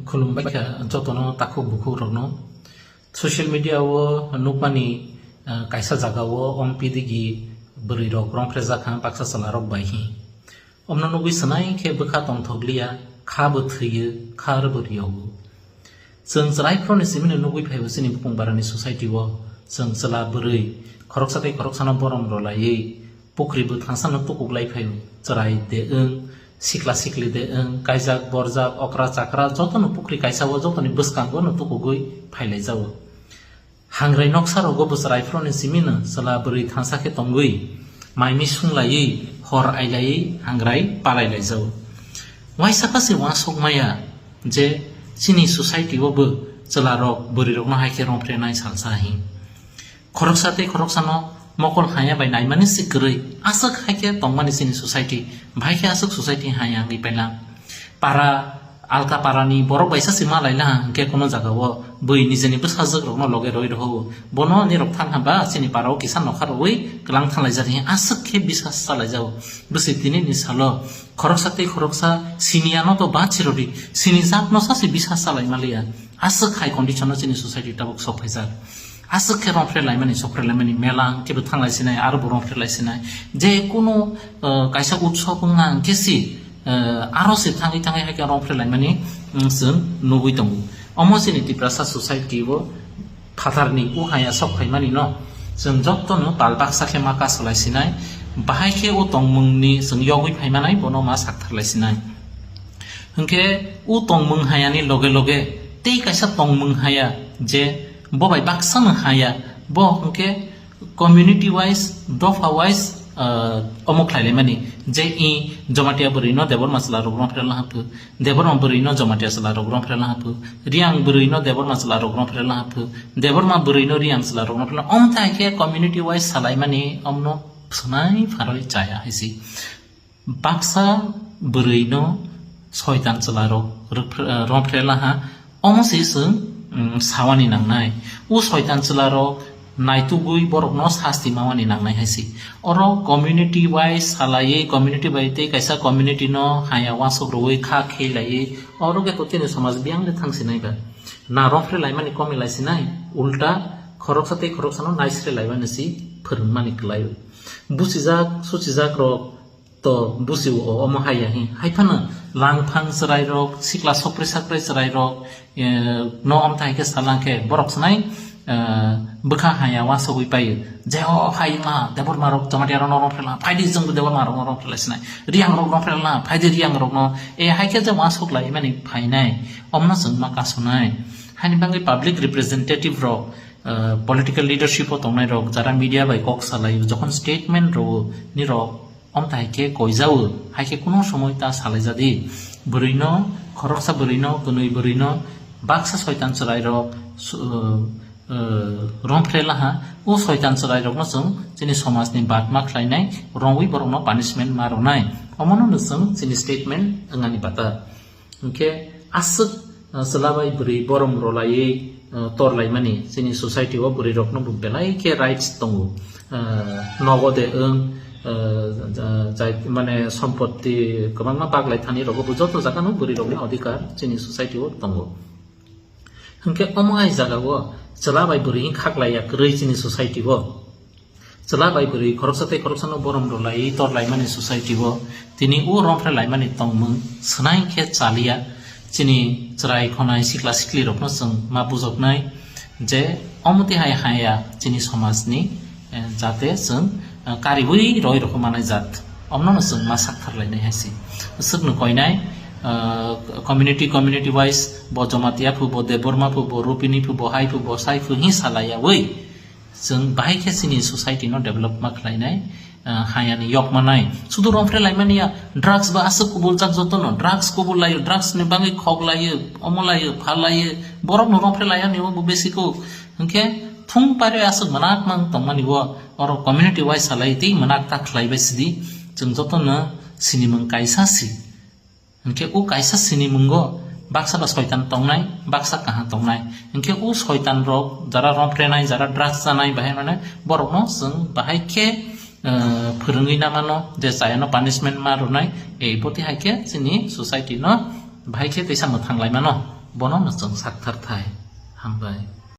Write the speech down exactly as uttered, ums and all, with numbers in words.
Khulumbai kha jotono takhuk bukhuk rokno. Social media o nukmani, ah, kaisa jaga o om pidigi bwrwi rok romphre jakha baksa chwla rok bai hi. Omno nugwi swnai khe bwkha tongthokliya, kha bo thwiyo, kha aro bo riyogo. Chwng chwrai phoroni simino nugwi phaibo chini bupung barani society o. Chwng chwla bwrwi khoroksa tei khoroksano borom rwlaiwi pukri bwthangsano tukuklai phaio. Chwrai de wng, sikla sikli de wng, kaijak borjak, okra chakra jotono pukri kaisa o jotoni bwskango no tukugwi phailaijago. Hangrai noksa rogo bo chwrai phoroni simino chwla bwrwi thansa khe tongwi, mai mi sunglaiwi, hor ailaiwi hangrai palailaijao. Waisa kha se uansuk maya je chini society o bo chwla rok bwrwi rokno hai khe romphrenai salsa hi. Khoroksa tei khoroksano mokol haya bai naimani se kwrwi aswk hai khe tongmani chini society, bahai khe aswk society haya wngwi paila. Para alka parani borok baisa se ma laila hwnkhe kuno jaga o bui nijeni bwsajwk rokno loge roi rw o. Bono nirok thang hwnba chini para o kisa nokha rwui kwlang thang laijak hi aswk khe bisas cha laijao. Bwswi tini ni salo khoroksa tei khoroksa siniya no to ba chirodi sinijak no sa se bisas cha lai maliya. Aswk hai condition no chini society tabuk sok phaijak. Aswk khe romphre laimani, sokphre laimani, mela hwnkhe bo thang lai sinai, aro bo romphre lai sinai. Je kuno, uh, kaisa utsob wngna hwnkhe si, uh, aro se thangwi thangwi hai khe romphre laimani, um, chwng nugwi tongo. Omo chini Tiprasa society o phatharni o haya sok phaimani no chwng jotono pal baksa khe ma kasolai sinai. Bahai khe o tongmungni chwng yogwi phaimanai bono ma sakthar lai sinai. Hwnkhe o tongmung hayani loge loge tei kaisa tongmung haya je bo bai baksa no haya, bo hwnkhe community wise, dopha wise, ah, omo khlai laimani je i Jamatia bwrwi no Debbarma chwla rok romphre laha phu, Debbarma bwrwi no Jamatia chwla rok romphre laha phu, Riang bwrwi no Debbarma chwla rok romphre laha phu, Debbarma bwrwi no Riang chwla rok romphre laha, om thai khe community wise salaimani omno swnai pharwi chaya hai si. Baksa bwrwi no soitan chwla rok rwphr-, eh, romphre laha, omo se chwng, mm, sawani nangnai. O soitan chwla rok naitugwi borok no sasti mawani nangnai hai se. Oro community wise salaiwi, community bai tei kaisa community no haya wasuk rwui kha khe laiwi, oro khe to chini somaj biyang le thang sinai ba. Na romphre laimani komi lai sinai, ulta khoroksa tei khoroksa no naisre laimani si phwrwngmani kwlai. Buchijak, suchijak rok to busi o omo hai ya hi. Hai phano langphang chwrai rok, sikla sokpri sakpri chwrai rok, eh, no om thai khe salang khe borok swnai, eh, bwkha haya wasogwi paio. Je o hai ma Debbarma rok Jamatia rok no romphre la, phaidi chwng Debbarma rok no romphre lai sinai. Riang rok romphre la, phaidi Riang rok no. E hai khe je wasok lai mani phainai. Omno chwng ma kasonai. Haini bagwi public representative rok, eh, political leadership o tongnai rok, jara media bai kok salai, jokhon statement rwo, ni rok Om tai khe koijao, hai khe kuno somoi ta salai jadi. Bwrwino, khoroksa bwrwino, kwnwi bwrwino, baksa soitan chwrairok su-, uh, uh, romphre laha. O soitan chwrairokno chwng chini somajni batma khlainai, romwi borokno punishment ma rwnai. Omono no chwng chini statement wngani bata. Hwnkhe aswk, uh, chwla bai bwrwi borom rwlaiwi, uh, torlaimani chini society o bwrwi rokno bo belai khe rights tongo. Uh, nogo de wng, uh, ja-, jai-, mane sompotti kwbangma baglai thani rogo bo joto jaga no bwrwi rokni odhikar chini society o tongo. Hwnkhe omo hai jaga o chwla bai bwrwi wng khaklaiya kwrwi chini society o. Chwla bai bwrwi khoroksa tei khoroksano borom rwlaiwi torlaimani society o tini o romphre laimani tongmung swnai khe chaliya. Chini chwrai khonai sikla siklirokno chwng ma bujoknai je omo twi hai haya chini somajni, eh, jate chwng, eh, kariui roi rokho manai jat. Omno no chwng ma sakthar lainai hai se. Swkno koinai, eh, community, community wise bo Jamatia phu, bo Debbarma phu, bo Rupini phu, bo hai phu, bo sai phu hi salaiyaui. Chwng bahai khe chini society no develop ma khlainai, ah, hayani yok manai. Sudu romphre laimani ya, drugs ba aswk kubul jak joto no, drugs kubul laio, drugs ni bagwi khok laio, omo laio, pha laio, borok no romphre laiya ni bo besi ko. Hwnkhe thung pare aswk manak mang tongmani bo, oro community wise salai tei manak ta khlai bai sidi. Chwng joto no sinimung kaisa si. Hwnkhe o kaisa sinimungo baksa ba soitan tongnai, baksa kaham tongnai. Hwnkhe o soitan rok jara romprenai, jara drugs chanai bahai mane borokno chwng bahai khe, eh, phwrwngwi namano je chayano punishment ma rwnai, ei boti hai khe chini society no bahai khe teisa mwthang lai mano. Bono no chwng sakthar thai. Hambai.